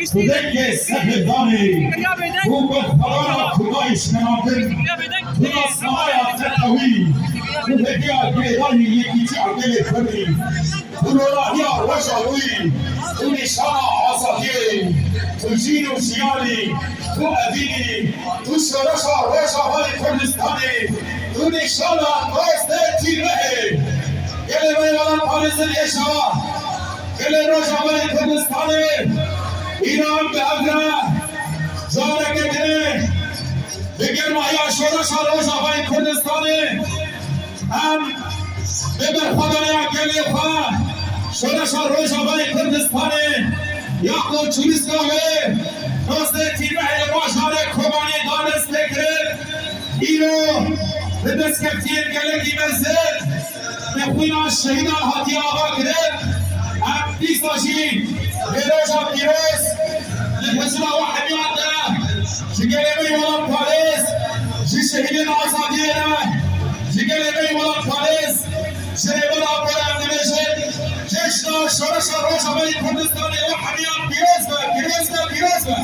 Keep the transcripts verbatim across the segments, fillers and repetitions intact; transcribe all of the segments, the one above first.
Ku dengê sehildanê û berxwedana Kurda îşkenandin, ku nasnamaya netewî û hêviya girêdayî yekîtiya gelê Kurdî, ku ronahiya Rojavayî û nîşana azadiyê, ku jîn û jiyanî, ku evînî, ku şoreşa Rojavayê Kurdistanê, ku nîşana dozdê Tîrmehê. Gelê me ya parêzin êşa, gelê Rojavayê Kurdistanê, îro em bi hev re careke din bi germahiya şoreşa Rojavayê Kurdistanê, em bi berxwedaniya gelê xwe, şoreşa Rojavayê Kurdistanê ya ku çûriska wê nozdeh Tîrmehê li bajarê Kobanê da dest pê kirin, îro bi destkeftiyên gelekî mezin, bi xwîna şehîdan hatiye avakirin. Em dîsa jî vê roja pîroz li hizra we hemiyan de ji gelê me yê welatparêz, ji şehîdên azadiyê re, ji gelê me yê welatparêz, ji Rêber Apo re em dibêjin, cejna şoreşa Rojavayê Kurdistanê we hemiyan pîroz be, pîroz be, pîroz be.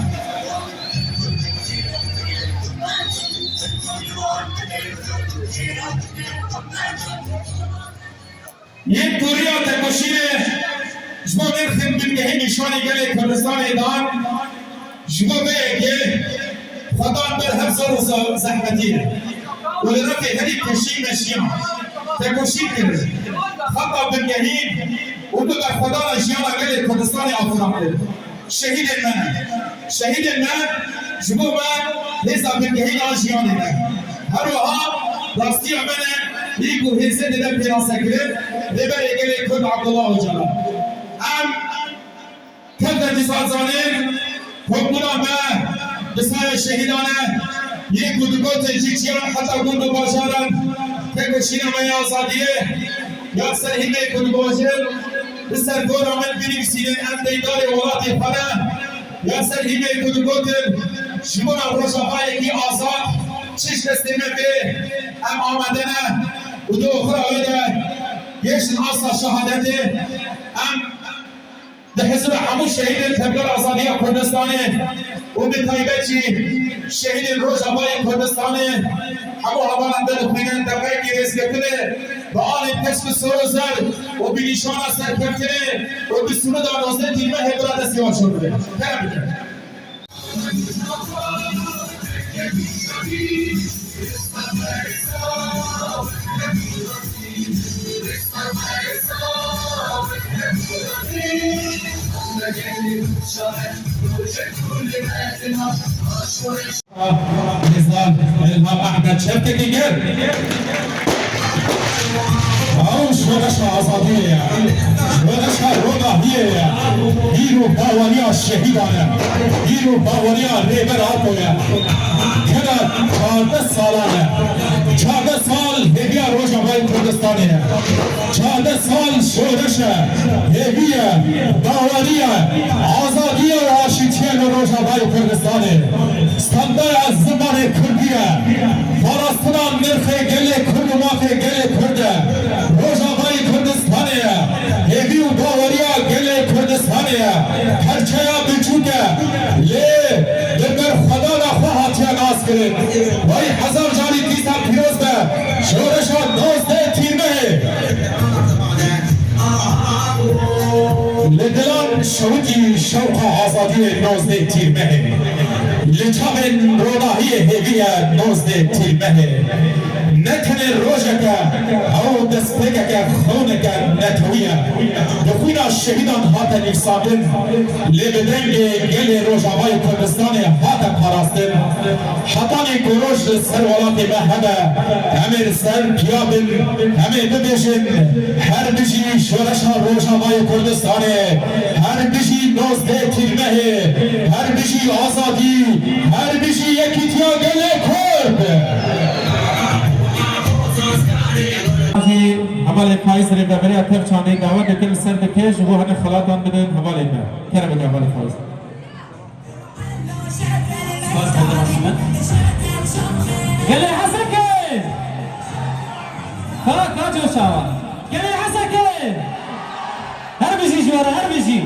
Yek koriya tekoşînê ji bo nirxên bingehîn nîşanî gelê Kurdistanê dan, ji bo vê yekê xwe dan ber her zor û ze-, zehmetî. Û li refê herî kuşî meşiyan, tekoşîn kirin. Xeta bingehîn û bi berxwedana jiyana gelê Kurdistanê afirandin. Şehîdên me ne. Şehîdên me ji bo me hêza bingehîn a jiyanê ne. Her wiha rastiya me ne, yê ku hêzê dide pênasekirin, Rêberê Gelê Kurd Abdullah Ocalan. Em tev de dîsa zanîn, topbûna me bi sayê şehîdan e, yê ku digotin ji çiyan heta gund û bajaran tekoşîna me ya azadiyê, ya ser hîmê ku dibajin, Li ser gora min binivîsînin em deydarê welatê xwe ne. Ya ser hîmê ku digotin, ji bona rojavayekî azad çi ji destê me bê, em amade ne. Û di oxira wê de yê ji asta şehadetê em di hizra hemû şehîdên Tevgera Azadiya Kurdistanê û bi taybet jî şehîdên Rojavayê Kurdistanê hemû hevalan vedixwînin deqeyekî rêzgirtinê bi alên kesk û sor û zer û bi nîşana serkeftinê û bi sûnida nozdeh Tîrmehê bira destê wan şor bidin. Kerem bikin. Rêzdar Elham Ehmed çepkekî germ. Ew şoreşa azadiyê ye. Şoreşa ronahiyê ye. Bîr û baweriya şehîdan e. Bîr û baweriya Rêber Apo ye. Kena çardeh salan e. Çardeh sal hêviya Rojavayê Kurdistanê ye. Çardeh sal şoreş e, hêvî ye, bawerî ye, azadî ye û aşîtiyê li Rojavayê Kurdistanê. Standarda zimanê kurdî ye. Parastina nirxê gelê kurd û mafê gelê kurd e. Rojavayê Kurdistanê ye. Hêvî û baweriya gelê Kurdistanê ye. Perçeya biçûk e. Lê bi berxwedana xwe hatiye naskirin. Wey hezar carî dîsa pîroz be. Şoreşa nozdeh Tîrmehê. Li dilan şewitî şewqa azadiyê nozdeh Tîrmehê. Li çavên ronahiyê hêvî ye nozdeh Tîrmehê. Ne tenê rojek e, ew destpêkeke xewneke netewî ye. Bi xwîna şehîdan hate nivîsandin, lê bi dengê gelê Rojavayê Kurdistanê hate parastin. Hetanî ku roj li ser welatê me hebe, em ê li ser piya bin, em ê bibêjin, her bijî şoreşa Rojavayê Kurdistanê, her bijî nozdeh Tîrmehê, her bijî azadî, her bijî yekîtiya gelê Kurd. Hevalê Faiz rêveberiya tev çandê dawe dikin, li ser dike ji bo hinek xelatan bidin hevalên me. Kerem bike hevalê Faiz. Spas, Xwedê razî be. Gelê Hesekê! Ka, ka coşawa. Gelê Hesekê! Her bijî ji we re, her bijî.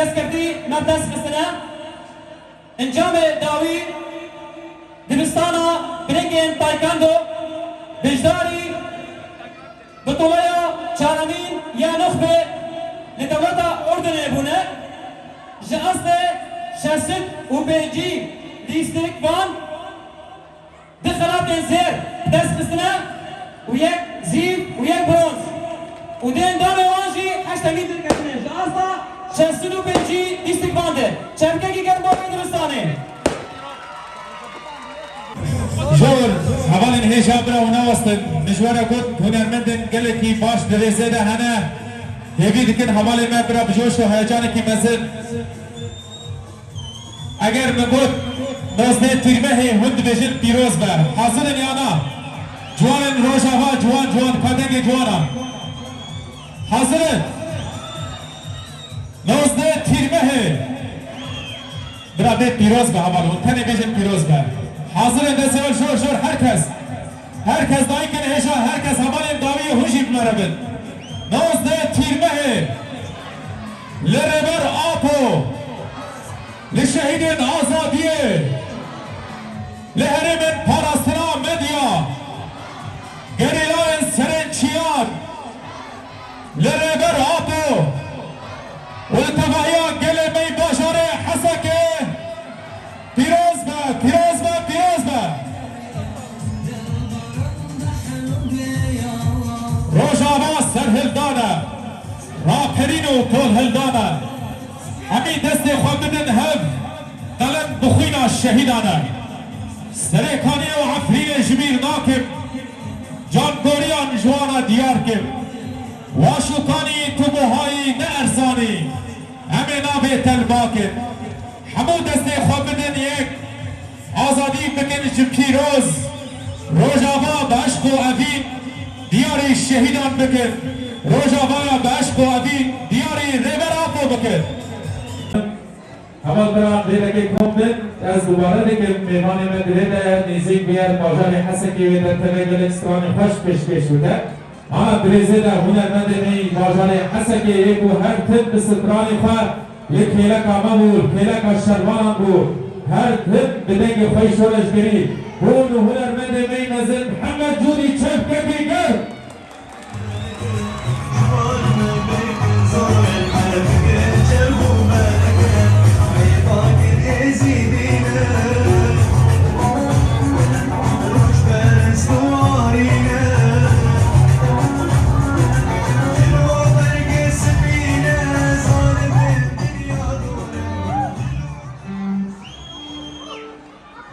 Destkeftî me bi dest xistine. Encamê dawî dibistana biningên taekwondo, beşdarî bitoleya çaremîn ya nuxbê li dewleta Urdunê bûne. Ji aslê şeş sed û pêncî dîstrik Van du xelatên zêr bi dest xistine û yek zîv û yek bronz û di endamê wan jî heşt temîl derketine. Ji asta şeş sed û pêncî dîstrik Van de. Çepkekî germ bo vê dibistanê. Jor, hevalên hêja bira û newestin, min ji we re got, hunermendên gelekî baş di rêzê de hene. Hêvî dikin hevalên me bira bi coş û heyecanekî mezin. Eger min got, nozdeh Tîrmehê, hûn dibêjin pîroz be. Hazir in ya na? Ciwanên Rojava, ciwan, ciwan, ka dengê ciwanan. Hazir in? Nozdeh Tîrmehê. Bira bê pîroz be heval, hûn tenê bêjin pîroz be. Hazir in, destê we jor jor her kes. Her kes dayikên hêja, her kes hevalên dawiyê hûn jî bi me re bin. Nozdeh Tîrmehê li Rêber Apo, li şehîdên azadiyê, li herêmên parastina Medya, gerîlayên serên çiyan, li Rêber Apo û li tevahiya gelê me yî bajarê Hesekê pîroz be, pîroz be, pîroz be. Rojava serhildan e, raperîn û kolhildan e. Hemî destê xwe bidin hev, qelem bi xwîna şehîdan e. Serê Kaniyê û Efrînê ji bîr nakim, cangoriyan ji wana diyar kim. Waşûkanî tu buhayî ne erzanî, em ê navê te li ba kin. Hemû destê xwe bidin yek, azadî bikin ji pîroz. Rojava bi eşq û evîn diyarî şehîdan bikin. Rojavaya bi eşq û evîn diyarî Rêber Apo bikin. Heval biran vê dekê kom bin, ez dubare dikim, mêvanê me divê de nêzîk bûyer bajarê Hesekê wê de teve gelek stranê xweş pêşkêş bike. Ana dirêzê de hunermendê me yî bajarê Hesekê yê ku her tim bi stranê xwe li kêleka me bû, li kêleka şervanan bû, her tim bi dengê xwe yî şoreşgerî hûn û hunermendê me yî mezin Mihemed Cûdî çepkekî germ.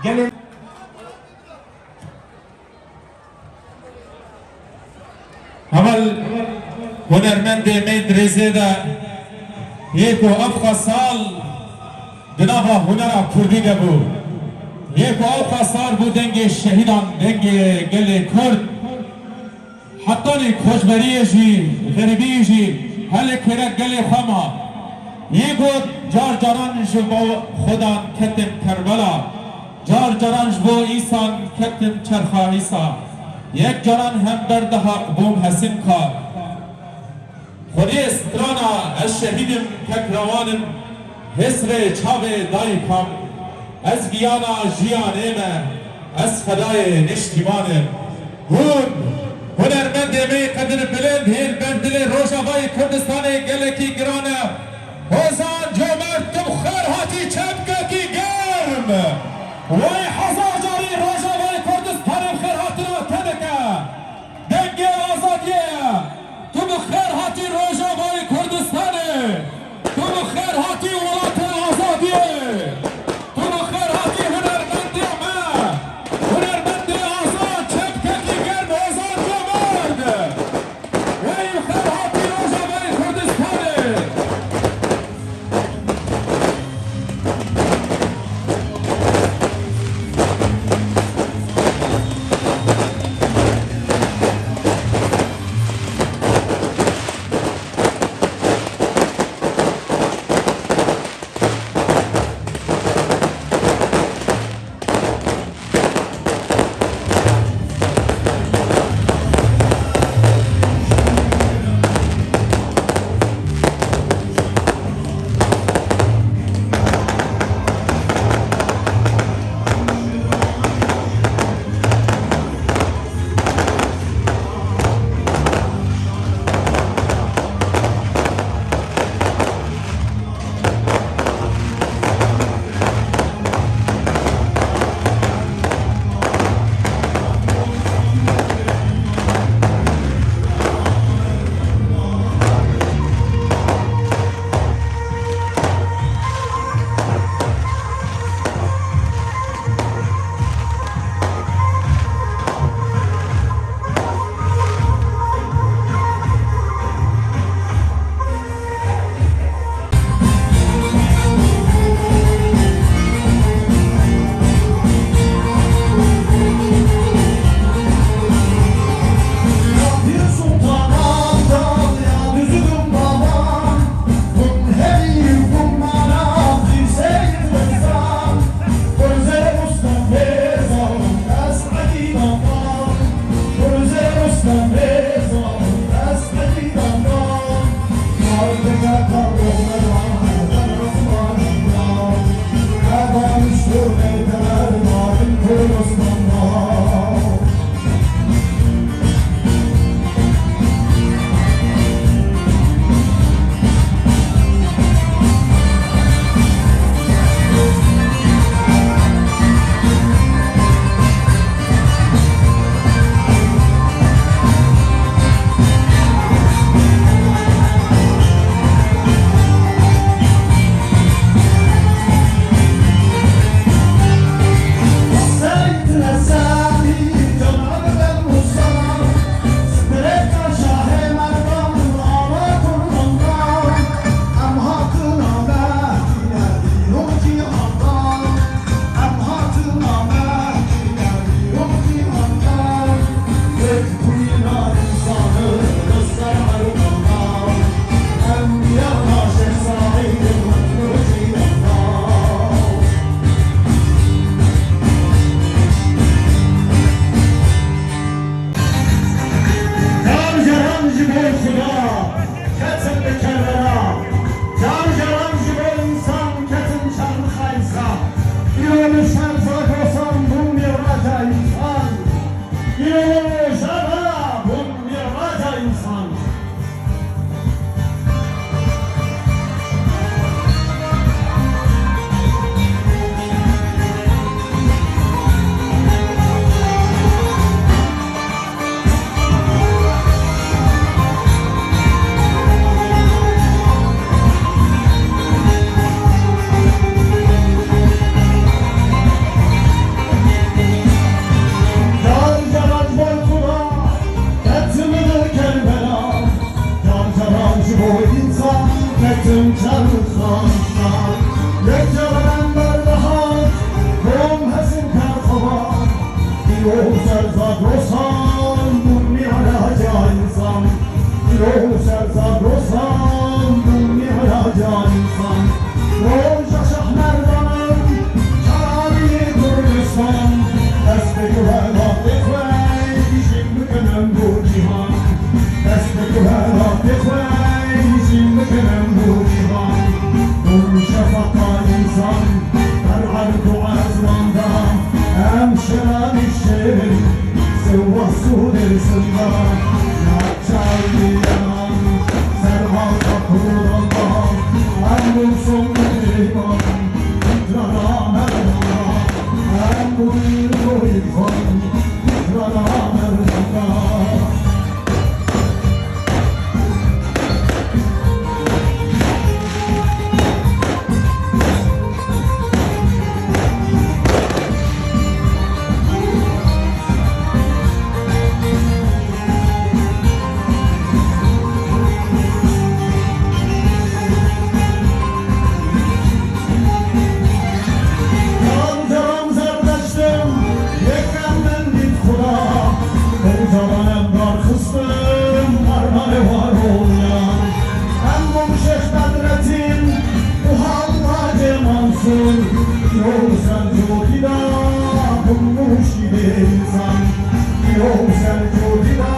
Gelê Heval hunermendê me di rêzê de yê ku ev xwe sal di nava hunera kurdî de bû. Yê ku ew xwe sal bû dengê şehîdan, dengê gelê kurd. Hetanî koçberiyê jî, xerîbiyê jî helê kêrek gelê xwe ma. Yê got, car caran ji bo Xudan ketim Kerbela. Car caran ji bo îsan ketim çerxa Îsa. Yek caran hember de haq bûm hesin ka. Xwedê strana ez şehîdim kek rewan im, hêsrê çavê dayika m. Ez giyana jiyanê me, ez fedayê niştîman im. Hûn, hunermendê me yê qedirbilind hê li ber dilê Rojavayê Kurdistanê gelekî giran e. Hozan Comert, tu bi xêr hatî çepkekî germ. Wey hezar carî Rojavayê Kurdistanê bi xêrhatina te dike. Dengê azadiyê ye. Tu bi xêr hatî Rojavayê Kurdistanê. Tu bi xêr hatî welatê azadiyê. Tu bi xêr hatî hunermendê me. Hunermendê azad, çepkekî germ Hozan Comert. Wey bi xêr hatî. Ji bo însan ketim çerxa, yek caran berbihat, kom hezin kar xebat. Îro ser Zagrosan bûn mîraca însan. Îro ser Zagrosan bûn mîraca însan. Roja Şahmerdan, çavî Kurdistan, dest bi welatê xwe, jîn bikin em bo cîhan. Dest bi welatê xwe, jîn bikin em bo cîhan. Hûn şefeqa însan, her erd û ezman da, em şiranî şêrin, Sivas û Dêrsim da. Çawiyan, ser alta kurulanda, em bûn son mehriban, titrana merdana, em bûn royê xwe, titrana merdana. Caran caran zerdeştim, yekem min dît Xuda. Bin caran em darxistim, parmanê waroliyan. Em bûn Şêx Bedretîn û Hallacê Mansûr. Îro ser cotî da bûn mûşîdê însan. Îro ser cotî da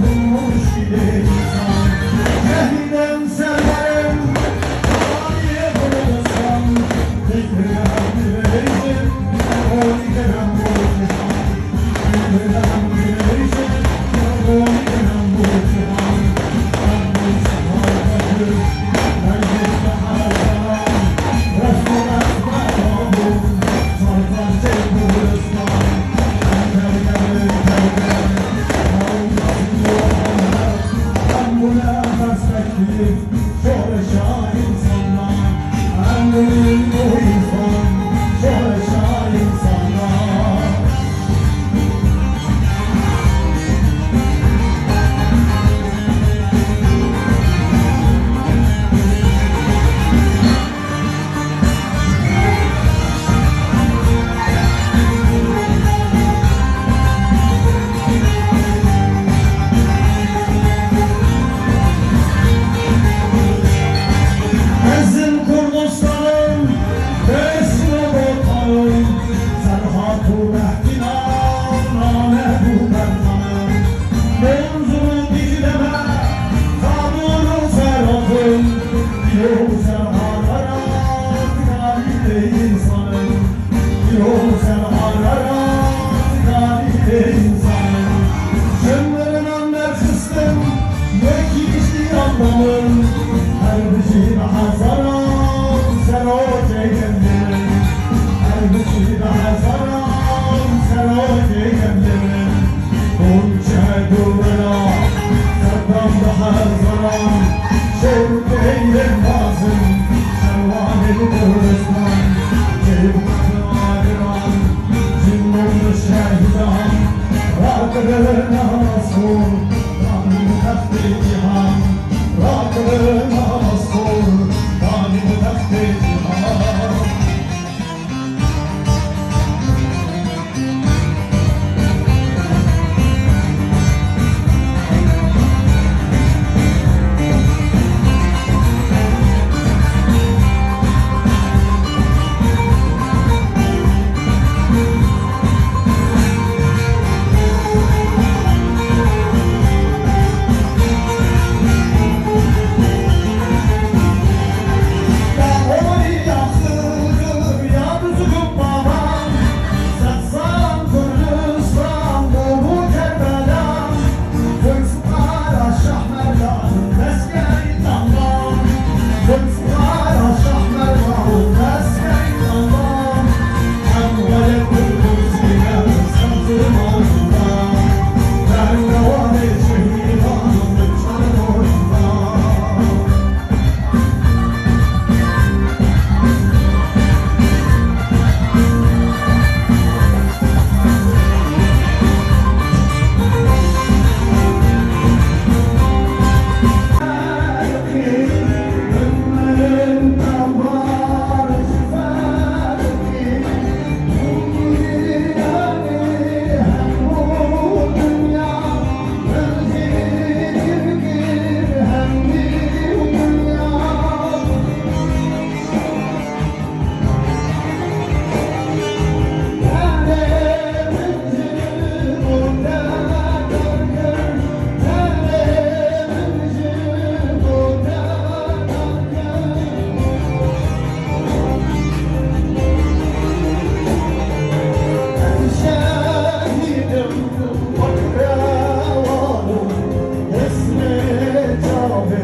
bûn mûşîdê însan. Şehîdên Serwerin, tarîxê Kurdistan, fikrê em dirêjin, rolî kerem bo cihan. Fikrê em dirêjin, rolî kerem bo cihan. Em bûn seha Bekir, rengê seha Zeran, resm û resme rabûn, sarpancê Kurdistan. Em bergerin, bergerin, em bûne perspektîf. Şoreşa însanan, em û însan, şoreşa însanan. Mezin Kurdistanim, Dêrsim û Botanim, Serhat û Mehdînan, Amed û Mertanim, Munzur û Dîcle me, Xabûr û Feratim, îro ser Ararat, tarîxê însanim. Îro ser Ararat, tarîxê însanim. Ji mirinan derxistim, yekî ji îran da min. Her bijî bi hezaran serokê gelê min. Her bijî bi hezaran serokê gelê min. Hûn çi hevdû bela, Seddam bi hezaran, şêr û teyên bazin, şervanên Kurdistan, çêbû bi agiran, jin û şehîdan, rakirin asor, dan textê cîhan, rakirin asor,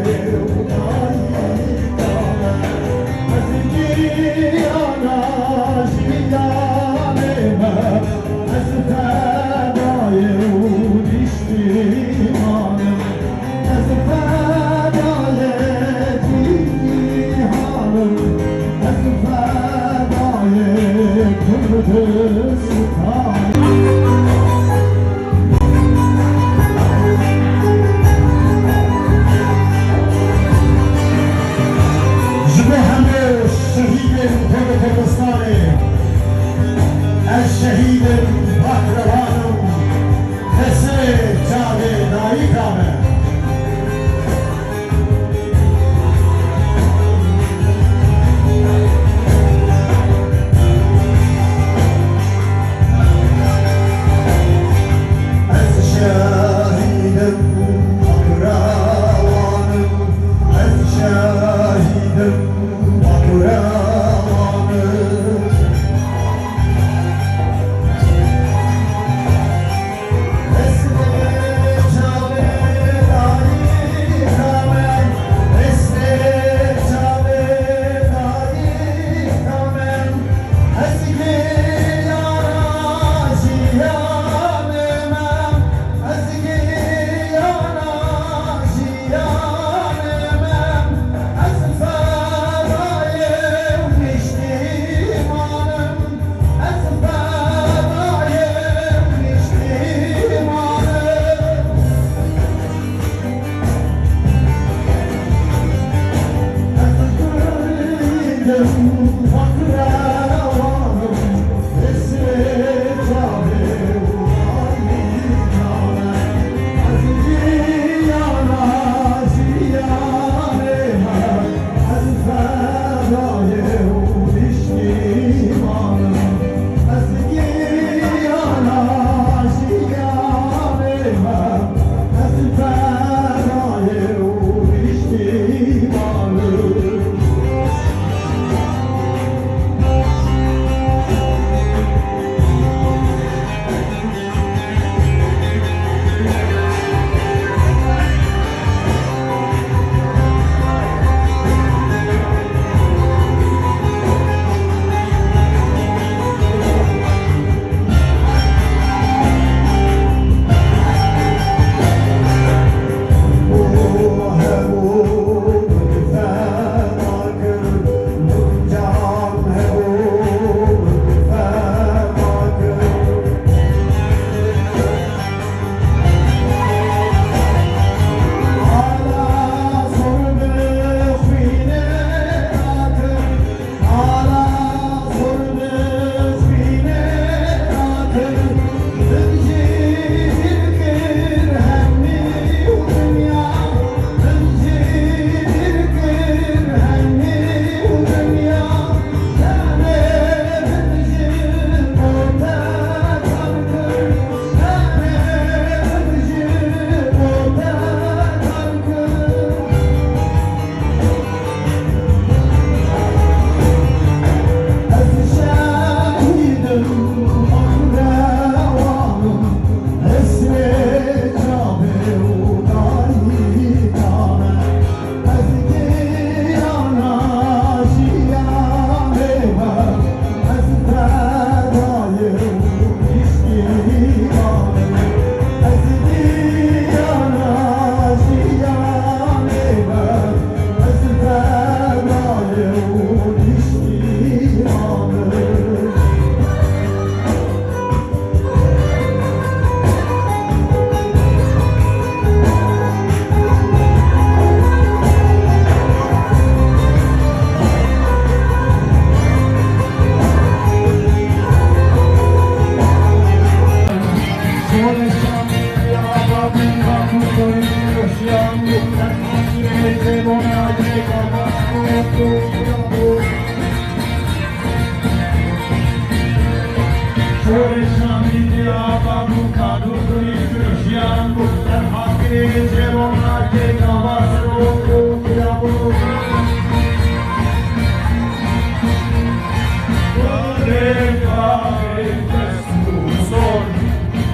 Ji bo hemû şehîdên Kurd û Kurdistanê, ez şehîd im, pakrewan im, tesirê çavê dayika me. Ez şehîd im, pakrewan im, ez şehîd im, pakrewan im.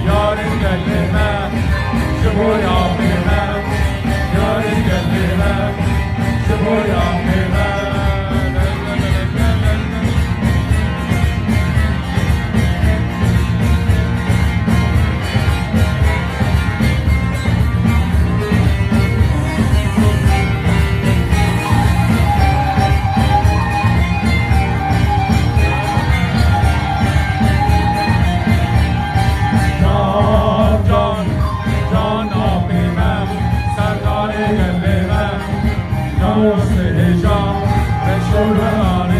Yarın gelmeme, ji bo yavê me, yarın gelmeme. Hêja, meşhur